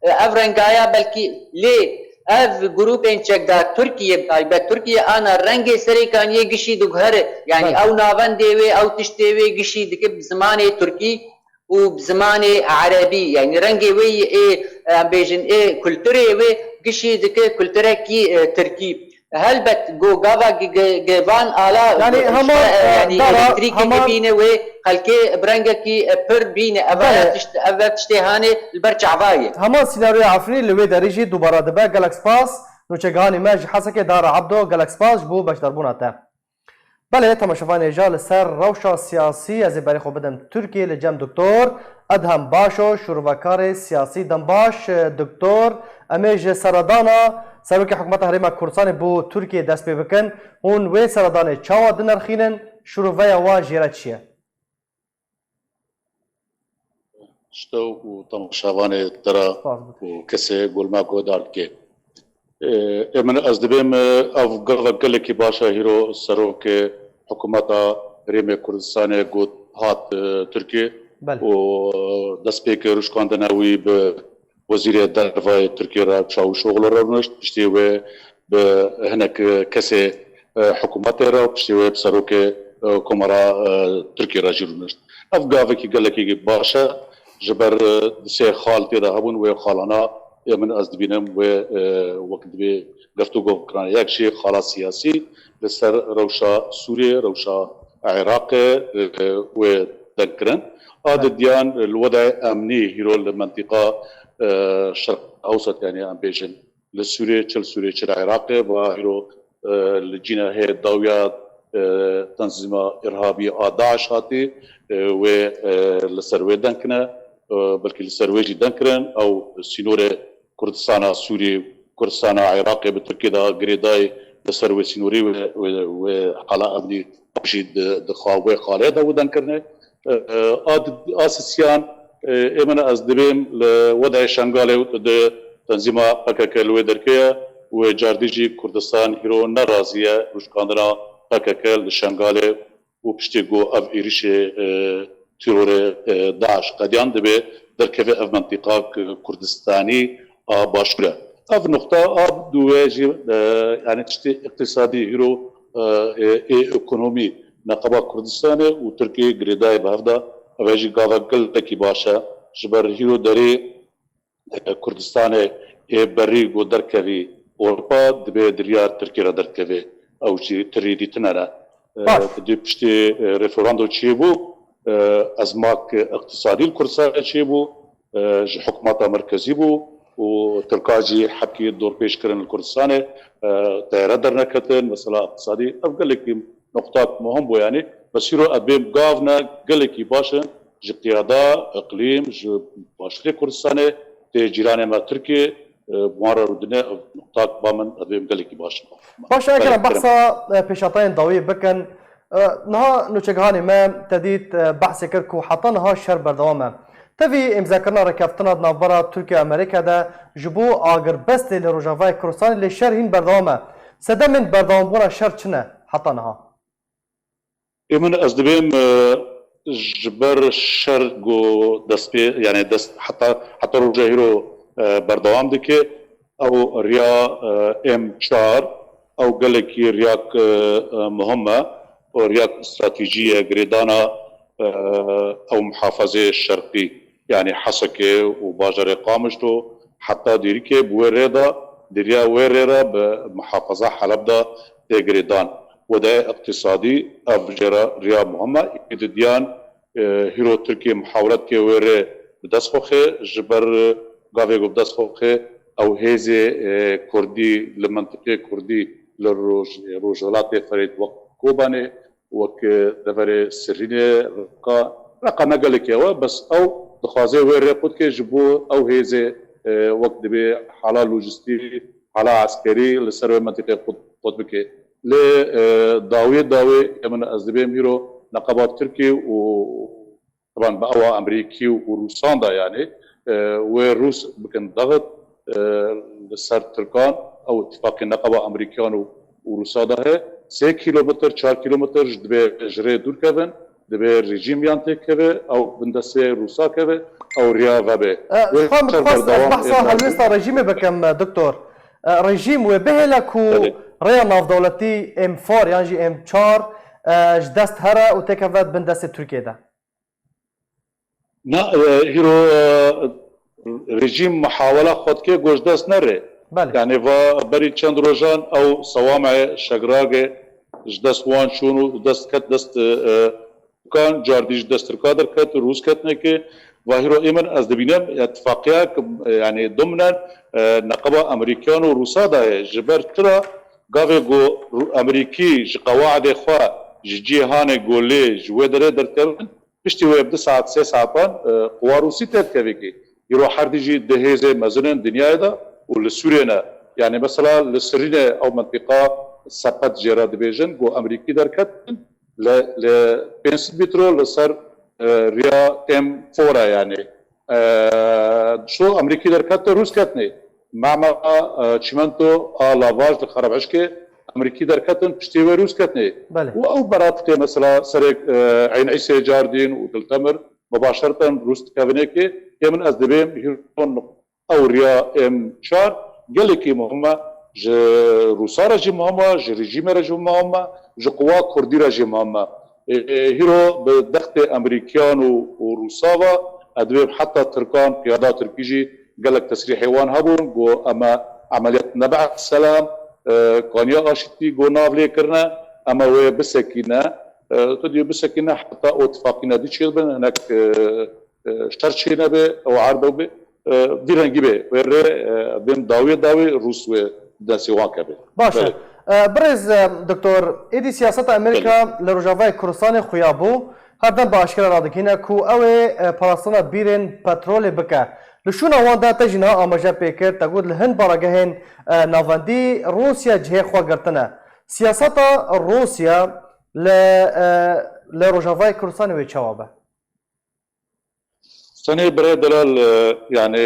E, ev rengaya belkî lê ev grûpên çekdar Tirkiye, bi taybet Tirkiye ana rengê Serê Kaniyê gişî diguhere. Yanî Belê. ew navendê wê, ew tiştê wê gişî dike bi zimanê Tirkî û bi zimanê erebî, yanî rengê wê yê, ê, em bêjin, ê kulturê wê gişî dike kulturekî, e, tirkî. Helbet, go gava gi-, gi-, gi van ala, Yanî go hema, işte, e, e, yanî dara, elektrîkê hema bîne wê xelkê bi rengekî, e, pir bîne. Eva Belê. tişt-, eve tiştê hanê li ber çava ye. Hema senaryoya Efrînê li wê derê jî dubara dibe. Gelek spas. Nûçegihanê me ji Hesekê Dara Ebdo, gelek spas ji bo beşdarbûna te. Belê, temaşevanê hêja, li ser rewşa siyasî ez ê berê xwe bidim Tirkiyê li cem Doktor Edhem Başo, şûrovekarê siyasî. Dem baş, Doktor. Em ê ji seredana Serokê Hikûmeta Herêma Kurdistanê bo Tirkiyê dest pê bikin. Hûn wê seredanê çawa dinirxînin? Şûroveya wan jê re çi ye? Ji te û temaşevanê te re Spas bikim. û kesê ku li me guhdar dike. Ê, ê min ez dibêm, e, ev gava gelekî baş e, hîro serokê hikûmeta Herêmê Kurdistanê got hat, e, Tirkiyê Belê. û, e, destpêkê rûşkandina wî bi Wezîrê Derve yê Tirkiyê re Çavuşoglu re rûnişt, piştî wê bi hinek kesê, e, hikûmetê re û piştî wê bi serokê, e, Komara, e, Tirkiyê re jî rûnişt. Ev gavekî gelekî baş e, ji ber, e, di sê xal tê de hebûn, wê xalana ê min ez dibînim wê, e, wek divê guftûgo bikirane. Yek jî xala siyasî li ser rewşa Sûriyê, rewşa Iraqê, e, wê deng kirin. A didiyan li wedayê emnî hîro li mentiqa, e, Şerq Ewsat, yanî em bêjin li Sûriyê, çi li Sûriyê, çi li Iraqê, va hîro, e, li cîna hê dawiya, e, tenzîma îrhabî a DAIŞ hatî, e, wê, e, li ser wê deng kine, e, belkî li ser wê jî deng kirin, ew sînorê Kurdistana Sûrî, Kurdistana Iraqê bi Tirkiyê de girêdayî li ser wê sînorî wê, wê, wê hala emnî ew jî di, di xa-, wê xalê de wê deng kirine. E, e, a di-, a sisiyan, e, ê min ez dibêm li wedayê Şengalê û di tenzîma P K K li wê derkê ye û wê cardî jî Kurdistan hîro nerazî ye rûşkandina P K K li Şengalê û piştî ku ev êrişê, e, terorê, e, DAIŞ qediyan dibe derkeve ev mentiqa K-, Kurdistanî a Başûr e. Ev nuqta a du wê jî, e, yani tiştê iqtisadî hîro, e, e, ê ekonomî neqeba Kurdistanê û Tirkiyê girêdayê bi hev de, ev jî gavek gelekî baş e. Ji ber hîro derê e, Kurdistanê ê berî ku derkevî Ewropa, dibê di riya Tirkiyê re derkeve. Ew jî tirî dîtine ne. E, Baş. Di dê piştî, e, referando çêbû, e, ezmak iqtisadî li Kurdistanê çêbû, e, ji hikûmeta merkezî bû û Tirka jî hepkî dorpêç kirin li Kurdistanê, e, teyare derneketin, mesela iqtisadî. Ev gelekî nuqtak muhim bû, yanî bes hîro ez bêm gav ne gelekî baş in ji qiyada, iqlîm, ji Başûrê Kurdistanê tê cîranê me Tirkiyê, e, bi wan re rûdine ev nuqtak ba min ez bêm gelekî baş in. Baş e, Kerem, Belê, behsa, e, pêşhatayên dawiyê bikin. E, niha nûçegihanê me te dît, e, behsê kir ku heta niha şer berdewam e. Tevî îmzakirina rêkeftina di navbera Tirkiye û Amerîka de ji bo agirbestê li Rojavayê Kurdistanê lê şer hîn berdewam e. Sedemên berdewambûna şer çi ne heta niha? Ê min ez dibêm, e, ji ber şer ku dest pê, yani dest heta, heta roja hîro, e, berdewam dike, ew riya, e, M çar, ew gelekî riyak, e, e, muhim e, û riyak stratejî ye, girêdana, e, ew muhafazê şerqî, yani Hesekê û bajarê Qamişlo, heta dîrikê bi wê rê de, di riya wê rê re bi muhafaza Heleb de tê girêdan. Wedayê iqtisadî ev jê re riya muhim e. Ê didiyan, e, hîro Tirkiye muhawlet ke wê rê bi dest xwe xê, ji ber gavê ku bi dest xwe xê ew hêzê, e, kurdî li mentiqê kurdî li roj-, rojhilatê Ferêt wek Kobanê, wek, e, deverê Sirînê, Reqa, Reqa ne gelekî ew e, bes ew dixwaze wê rê qut ke ji bo ew hêzê, e, wek dibê hala lojistî, hala eskerî li ser wê mentiqê qut, qut bike. Lê, e, dawiyê dawê, ê min ez dibêm îro neqeba Tirkî û Teban bi ewa Amerîkî û Rûsan de, yanî, e, wê Rûs bikin dexit, e, li ser Tirkan, ew îtîfaqê neqeba Amerîkiyan û, û Rûsa de heye. Sê kîlometr, çar kîlometr ji dibê ji rê dûr kevin, dibê rejîm yan têkeve, ew bindestê Rûsa keve, ew riya vebe. E, Wê Xan, şer dixwest ez berdewam behsa ê helwêsta rejîmê bikim, e, doktor. E, rejîm wê bihêle ku Belê. rêya navdewletî M çar yan jî M çar, e, ji dest here û têkeve bin destê Tirkiyê de. Na, e, hîro, e, rejîm muhawela xwe dike ku ji dest nere. Belê. Yani va berî çend rojan ew sewamê Şegragê ji dest wan çûn û dest ket dest, e, Tirkan, cardî ji dest Tirka derket, Rûs ketine ki va hîro ê min ez dibînim, îttifaqiyek, e, yani dimnen, e, neqeba Amerîkiyan û Rûsa daye. Ji ber tira gavê ku Rû-, Amerîkî ji qewaidê xwe, ji cîhanê ku lê ji wê derê derkevin, piştî wê bi du saet, sê saetan, e, quwa Rûsî têdikevê kê. Îro herdî jî du hêzê mezin in dinyayê de û li Sûriyê ne. Yani mesela li Sirînê ew mentiqa sepet jê re dibêjin, ku Amerîkî derketin, li, li pênc sed metre li ser, e, riya M çar e yani. E, so Amerîkî derkete Rûs ketine. Mema, e, çimento a lavaj li Xerabişkê Amerîkî derketin piştî wê Rûs ketine. Belê. Û ew berat ke mesela serê, e, Eyn Îsê Cardîn û Diltemir mubaşerten Rûs dikevine ki ê min ez dibêm hîron ew riya M çar gelekî muhim e. Ji Rûsa re jî muhim e, ji rejîmê re jî muhim e, ji quwa Kurdî re jî muhim e. E, e, hîro bi dextê Amerîkiyan û, û Rûsa ve, ez dibêm heta Tirkan, qiyada Tirkî jî gelek tesrîhê wan hebûn, got, eme emeliyat Neb'a Selam, e, kaniya aşitî got nav lê kirine, eme wê bisekîne, E, tu diyê bisekîne heta o tifaqîna dî çêdibin, hinek, e, e, şer çênebe, ew erdew be, e, vî rengî be. Wê rê, e, vêm dawiyê dawî Rûs wê destê wan keve. Baş e. Belê. E, birêz, e, doktor, êdî siyaseta Amerîka Belê. li Rojavayê Kurdistanê xuya bû. Her dem bi aşkere radikîne ku ew ê, e, parastina bîrên petrolê bike. Li şûna wan de te jî niha amaje pê kir, te got li hin baragehên, e, navendî Rûsya cihê xwe girtine. Siyaseta Rûsya li, e, li Rojavayê Kurdistanê wê çawa be? Tenê birê delal, e, yani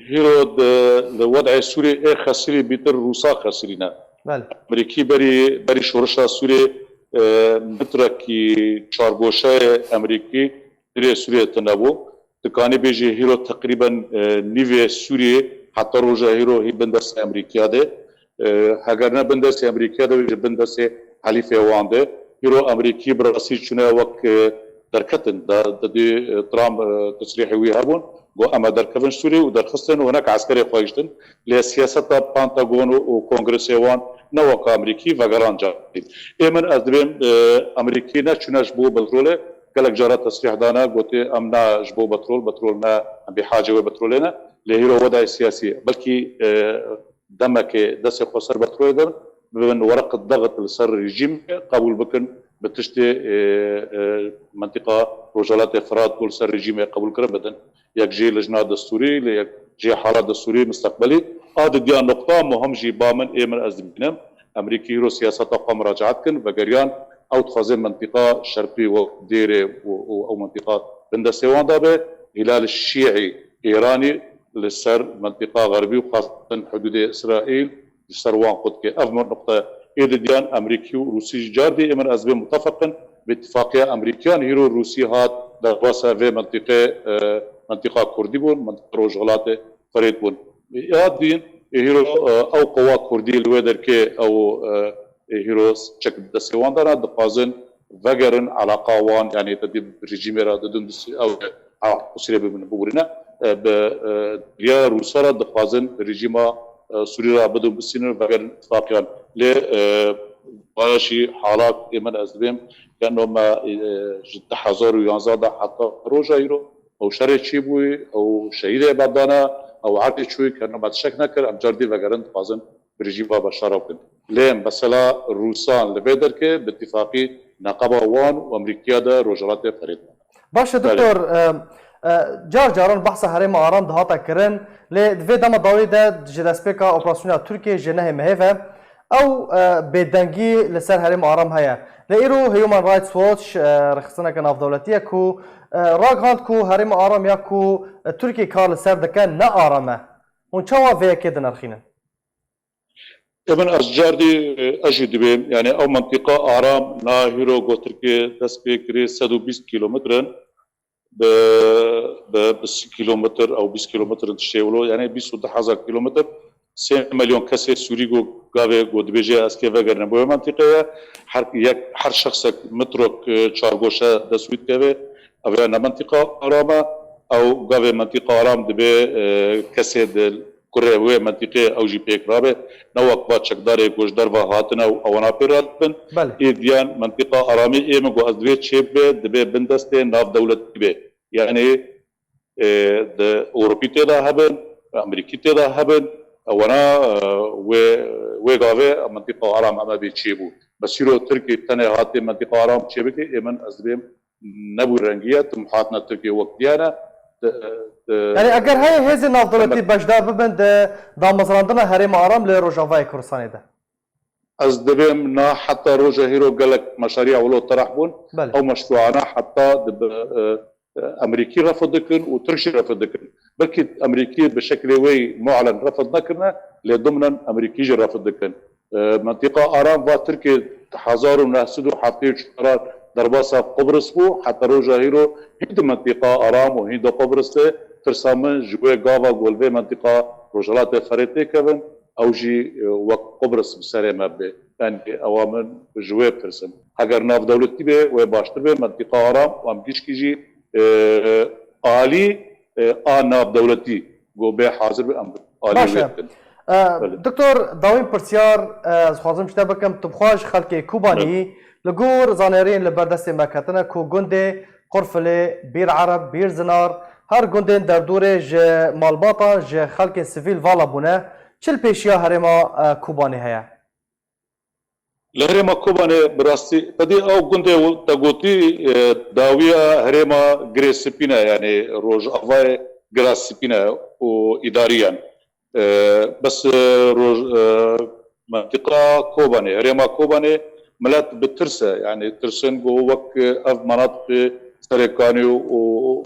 hîro di, li wed'ê Sûriyê ê xesirî bîtir Rûsa xesirî ne. Belê. Amerîkî berî, berî şorişa Sûriyê, e, mitrekî çargoşeyê Amerîkî dirê Sûriyê tune bû. Dikanî bêjî hîro teqrîben, e, nîvê Sûriyê heta roja hîro hî bin destê Amerîkiya de. E, heger ne bin destê Amerîkiya de, ji bin destê helîfê wan de. Hîro Amerîkî bi rastî çûne wek, e, derketin. Da, da dî, e, Trump, e, tesrîhê wî hebûn. Got, "Em ê derkevin Sûriyê" û derxistin û hinek eskerê xwe hiştin. Lê siyaseta Pentagon û, û Kongresê wan ne wek Amerîkî vegeran carî. Ê min ez dibêm, e, Amerîkî ne çûne ji bo petrolê, gelek cara tesrîh dane, gotê, "Em ne ji bo petrol, petrol ne, em bêhacê wê petrolê ne." Lê hîro wedayê siyasî, belkî, e, demekê destê xwe ser petrolê de bibin, wereqet dexit li ser rejîmê qebûl bikin, bi tiştê, e, e, mentiqa Rojhilatê Firat ku li ser rejîmê qebûl kirin bidin. Yek jê lijna destûrî, lê yek jê hala destûrî misteqbelî. A didiya noqta muhim jî ba min, ê min ez dibînim, Amerîkî hîro siyaseta xwe miracaat kin, vegeriyan ew dixwazin mentiqa şerqî wek Dêrê û, û ew mentiqa bin destê wan de be. Hîlal Şîî Îranî li ser mentiqa xerbî û xasten hudûdê Îsraîl ji ser wan qut ke. Ev min nuqte ê didiyan Amerîkî û Rûsî ji car dî ê min ez bê mutefeqin bi îtifaqiya Amerîkiyan hîro Rûsî hat derbasa vê mentiqê, e, mentiqa Kurdî bûn, mentiqa Rojhilatê Ferêt bûn. Ya dîn, e, hîro, e, ew qewa Kurdî li wê derkê ew, e, e, hîro çek destê wan dana, dixwazin vegerin, alaqa wan, yani te dî rejîmê re didin, ew, a, Sûriyê bibin, bibûrîne, e, bi, e, riya Rûsa re dixwazin rejîma, e, Sûrî re bidin, bisînin, vegerin îtifaqiyan. Lê, e, baya jî halat ê min ez dibêm, geno me, e, ji du hezar û yanzdeh de heta roja hîro, ew şerê çêbûyî, ew şehîdê me dane, ew erdê çûyî, geno me tiştek nekir, em car dî vegerin, dixwazin bi rejîma Beşar re bikin. Lê mesela Rûsan li vê derkê bi îtîfaqî neqeba wan û Amerîkiya de Rojhilatê Ferêt. Baş e, Belê. doktor, e, e, car caran behsa herêma aram dihata kirin, lê di vê dema dawî de ji destpêka operasyona Tirkiyê ji nehê mehê ve ew, e, bêdengî li ser herêma aram heye. Lê îro Human Rights Watch, e, rêxistineke navdewletî ye ku, e, ragihand ku herêma aram ya ku, e, Tirkiye kar li ser dike ne aram e. Hûn çawa vê yekê dinirxînin? Ê min ez cardî, e, ez jî dibêm, yani ew mentiqa aram na hîro gotirkê dest pê kirê sed û bîst kîlometr in, bi, bi, bi sî kîlometr ew bîst kîlometr in tiştê wilo, yani bîst û du hezar kîlometr, sê milyon kesê Sûrî go gavê go dibêje ez kê vegerine bo wê mentiqeye, her yek, her şexsek mitrok, e, çargoşe dest wî dikeve, ev ya ne mentiqa aram e, ew gavê mentiqa aram dibe, e, kesê di kurê wê mentiqê ew jî pêk rabe. Ne wek va çekdarê ku ji derve hatine û ewana pê radibin. Belê. Ê diyan mentiqa aramî ê min ku ez divê çê bibe, dibe bin destê navdewletî be. Yanî, e, di Ewropî tê de hebin, Amerîkî tê de hebin, ewana, e, wê, wê gavê mentiqa aram heme bê çêbû. Mesîro Tirkî tenê hatê mentiqa aram çêbike, ê min ez dibêm nebû rengî ye, tim hatina Tirkiyê wek diyar e. Di, di, Yani eger heye hêzên navdewletî Demek- beşdar bibin di damezrandina herêma aram li Rojavayê Kurdistanê de? Ez dibêm na heta roja hîro gelek meşariya wilo tereh bûn. Belê. Ew meşruana heta di bi, e, e, Amerîkî refid dikin û Tirk jî refid dikin. Belkî Amerîkî bi şekilê wê mu'len refid nekirine, lê dimnen Amerîkî jî refid dikin. E, mentiqa aram va Tirkê hezar û neh sed û heftê û çar derbasa Qubris bû, heta roja hîro hîn di mentiqa aram û hîn di Qubris de tirsa min ji wê gava ku li vê mentiqa Rojhilatê Ferê tê kevin, ew jî, e, wek Qubris bi serê me bê. Yani ewa min ji wê bitirsin. Heger navdewletî bê, wê baştir bê, mentiqa aram û em gişkî jî, e, alî, e, a navdewletî ku bê hazir be, em alî Baş wê e. bikin. Belê. Doktor, dawîn pirsiyar, e, ez xwazim ji te bikim, tu bi xwe ji xelkê Kobanî yî, li gor zanêriyên li ber destê me ketine ku gundê Qurfilê, Bîr Ereb, Bîr Zinar, her gundên derdorê ji malbatan, ji xelkên sivîl vala bûne. Çi li pêşiya herêma, e, Kobanê heye? Li herêma Kobanê bi rastî, te dî ew gundê te gotî, e, dawiya herêma Girê Spî ne, yanî rojavayê Gira Spî ne û îdarî ye. E, bes, e, roj-, e, mentiqa Kobanê, herêma Kobanê milet bi tirs e, yanî tirsin ku wek, e, ev menatiqê Serêkanî û, û,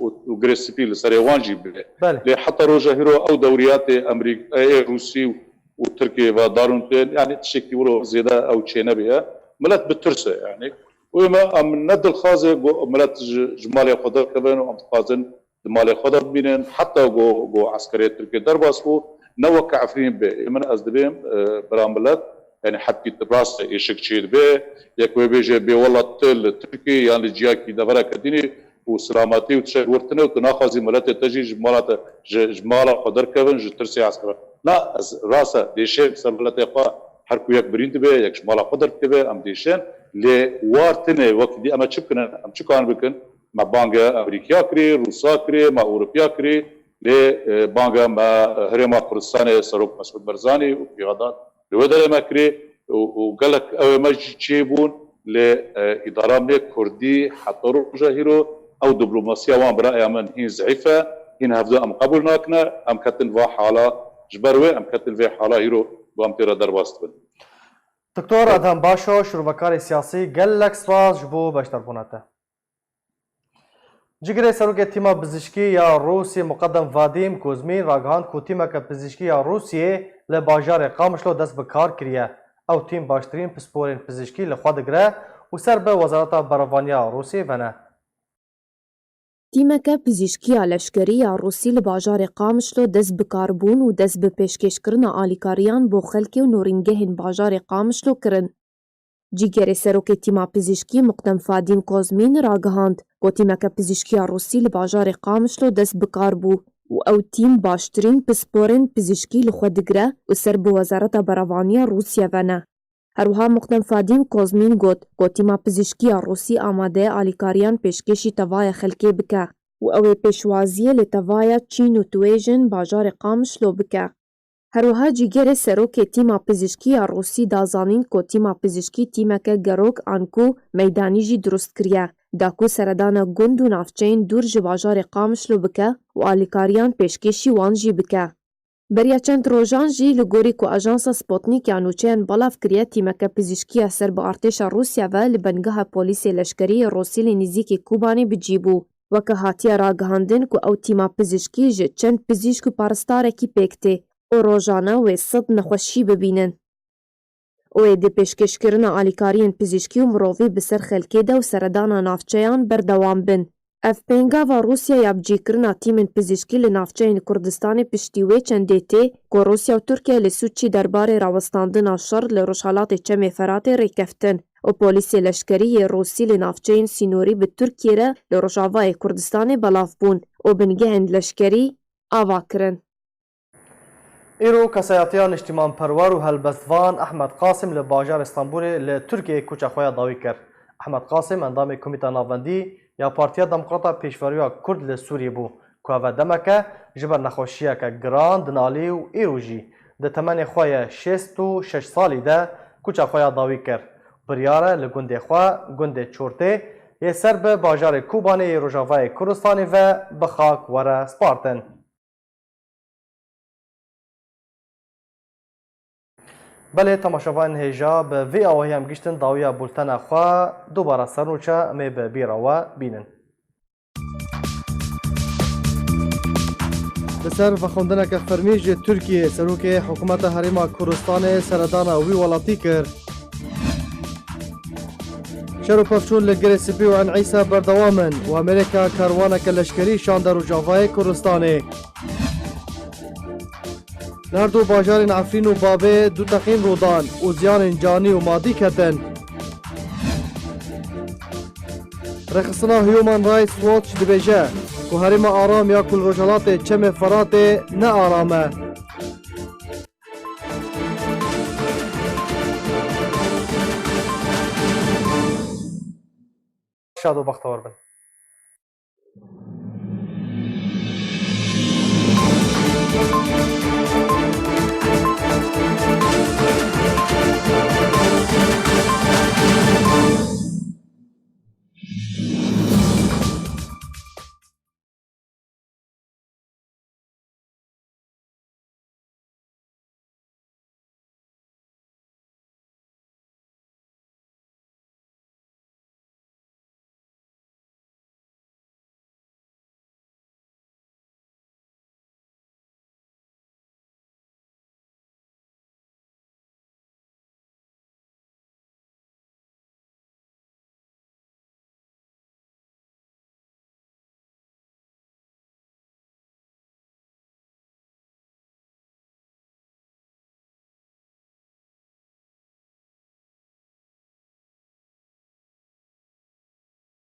û, û Girê Spî li serê wan jî bê. Belê. Lê heta roja hîro ew dewriyatê Amerîk-, ê Rûsî û Tirkiyê ve darûn tên, yanî tiştekî wilo zêde ew çênebûye. Milet bi tirs e, yanî. Û ême em ne dilxwazê ku milet ji, ji malê xwe derkevin û em dixwazin di malê xwe de bimînin, heta ku, ku eskerê Tirkiyê derbas bû, ne weke Efrîn bê. Ê min ez dibêm, e, bira milet, yanî hepkî rast e, êşik çêdibe, yek wê bêje bê wela tu li Tirkiyê yan li ciyakî devereke dînî û silametî û tiştek wir tune û tu naxwazî miletê te jî ji mala te, ji, ji mala xwe derkevin, ji tirsê eskera. Na, ez rast e, dêşên ser miletê xwe her ku yek birîn dibe, yek ji mala xwe derdikeve, em dêşên, lê war tune, wekî dî em ê çi bikinin, em çi karin bikin? Me banga Amerîkiya kirî, Rûsa kirî, me Ewropiya kirî, lê, e, banga me, e, Herêma Kurdistanê Serok Mesûd Barzanî û pêxedan li wê derê me kirî û, û gelek ew ê me jî çêbûn, lê, e, îdara me Kurdî heta roja hîro ew diplomasiya wan bi raya min hîn zeîf e, hîn hevdu em qebûl nakine, em ketin va hala, ji ber wê em ketin vê hala hîro ku em tê re derbas dibin. Doktor Edhem Başo, şûrvekarê siyasî, gelek spas ji bo beşdarbûna te. Cîgirê serokê tîma pizîşkî ya Rûsî Muqedem Vadîm Kozmîn ragihand ku tîmeke pizîşkî ya Rûsiyê li bajarê Qamişlo dest bi kar kiriye. Ew tîm baştirîn pisporên pizîşkî li xwe digire û ser bi Wezareta Berevaniya Rûsiyê ve ne. Tîmeke pizîşkî ya leşkerî ya Rûsî li bajarê Qamişlo dest bi kar bûn û dest bi pêşkêşkirina alîkariyan bo xelkê û norîngehên bajarê Qamişlo kirin. Cîgerê serokê tîma pizîşkî Muqtem Fadîm Kozmîn ragihand, ku tîmeke pizîşkî ya Rûsî li bajarê Qamişlo dest bi kar bû û ew tîm baştirîn pisporên pizîşkî li xwe digire û ser bi Wezareta Berevaniya Rûsya ve ne. Herwiha Muqtem Fadîm Kozmîn got, ku tîma pizîşkî ya Rûsî amade ye alîkariyan pêşkêşî tevaya xelkê bike û ew ê pêşwaziyê li tevaya çîn û tuêjên bajarê Qamişlo bike. Herwiha cîgerê serokê tîma pizîşkî ya Rûsî da zanîn ku tîma pizîşkî tîmeke gerok an ku meydanî jî dirust kiriye, da ku seredana gund û navçeyên dûr ji bajarê Qamişlo bike û alîkariyan pêşkêşî wan jî bike. Beriya çend rojan jî li gorî ku ajansa Sputnik ya nûçeyan belav kiriye, tîmeke pizîşkî ya ser bi artêşa Rûsya ve li bengeha polîsê leşkerî yê Rûsî li nêzîkî Kobanê bi cî bû. Weke hatiye ragihandin ku ew tîma pizîşkî ji çend pizîşk û parêstarekî pêk tê û rojane wê sed nexweşî bibînin. Û êdî pêşkêşkirina alîkariyên pizîşkî û mirovî bi ser xelkê de û seredana navçeyan berdewam bin. Ev pêngava Rûsya ya bicîkirina tîmên pizîşkî li navçeyên Kurdistanê piştî wê çendê tê ku Rûsya û Tirkiye li Sûçî derbarê rawestandina şer li rojhelatê Çemê Feratê rêkeftin û polîsê leşkerî yê Rûsî li navçeyên sînorî bi Tirkiyê re li rojavayê Kurdistanê belav bûn û bingehên leşkerî ava kirin. Îro kesayetiya niştîmanperwer û helbestvan Ehmed Qasim li bajarê Stenbolê li Tirkiyeyê koça xwe ya dawî kir. Ehmed Qasim endamê Komîta Navendî ya Partiya Demokrata Pêşveroya Kurd li Sûriyê bû, ku ev demeke ji ber nexweşiyeke giran dinalî û îro jî di temenê xwe yê şêst û şeş salî de koça xwe ya dawî kir. Biryar e li gundê xwe, gundê Çortê, yê ser bi bajarê Kobanê yê Rojavayê Kurdistanê ve bi xak were spartin. Belê, temaşevanên hêja, bi vî awahî em giştin dawiya bultena xwe. Dubara ser nûçe em ê bi bîra we bînin. Li ser vexwendineke fermî ji Tirkiyê, serokê Hikûmeta Herêma Kurdistanê seredana wî welatî kir. Şer û pevçûn li Girê Spî û Eyn Îsa berdewam in û Amerîka karwaneke leşkerî şande Rojavayê Kurdistanê. Li her du bajarên Efrîn û Babê du teqîn rû dan û ziyanên canî û madî ketin. Rêxistina Human Rights Watch dibêje ku herêma aram ya ku li rojhelatê Çemê Feratê ne aram e. şad û bextewar bin.